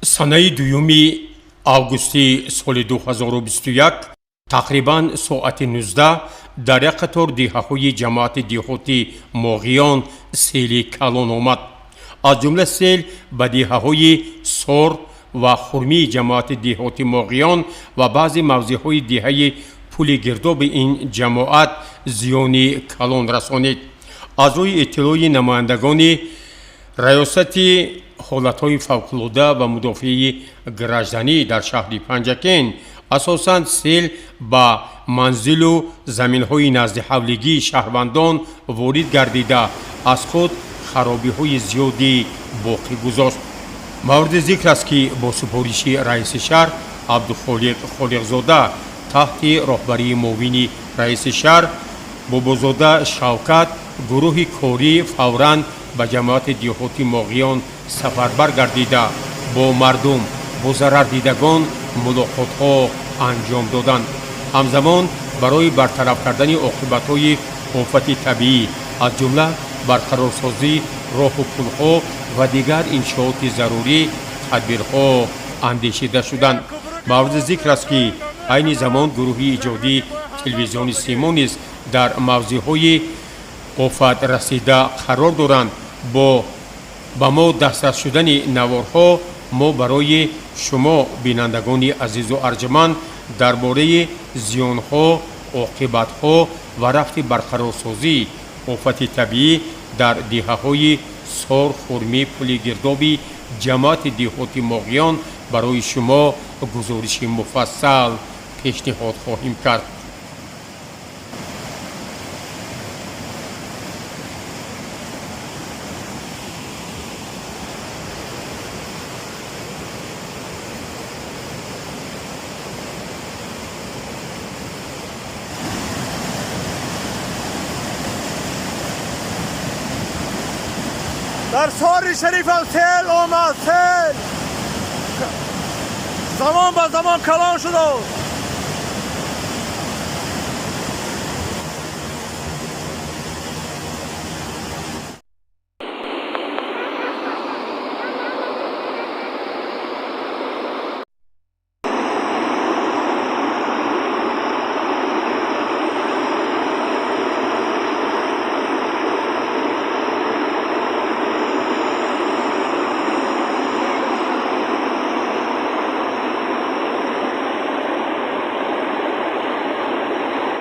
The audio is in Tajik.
Санаи 2 августи соли 2021 тақрибан соати 19 дар як қатор деҳаҳои ҷамоати деҳоти Моғиён сели калон омад. Аз ҷумла сел ба деҳаҳои Сор ва Хурмии ҷамоати деҳоти Моғиён ва баъзе мавзеъҳои деҳаи Пули Гирдоби ин ҷамоат зиёни калон расонид. Аз рӯи иттилои намояндагони раёсати ҳолатҳои фавқулода ва мудофиаи гражданӣ дар шаҳри Панҷакент, асосан сел ба манзилу заминҳои наздиҳавлигии шаҳрвандон ворид гардида, аз худ харобиҳои зиёдӣ боқӣ гузошт. Мавриди зикр аст, ки бо супориши раиси шаҳр Абдухолиқ Холиқзода таҳти роҳбарии муовини раиси шаҳр Бобозода Шавкат гурӯҳи корӣ фавран ба ҷамоати деҳоти Моғиён сафарбар гардида, бо мардум, бо зарардидагон мулоқотҳо анҷом доданд. Ҳамзамон барои бартараф кардани оқибатҳои офати табиӣ, аз ҷумла барқарорсозии роҳу пулҳо ва дигар иншооти зарурӣ, тадбирҳо андешида шуданд. Мавриди зикр аст, ки айни замон гурӯҳи иҷодии телевизиони Симо низ дар мавзеъҳои офатрасида қарор доранд. Бо ба мо дастрас шудани наворҳо мо барои шумо, бинандагони азизу арҷманд, дар бораи зиёнҳо, оқибатҳо ва рафти барқарорсозии офати табиӣ дар деҳаҳои Сор, Хурмӣ, Пули Гирдоби ҷамоати деҳоти Моғиён барои шумо гузориши муфассал пешниҳод хоҳем кард. Дар Сори Шарифам сел омад, сел замон ба замон калон шуд.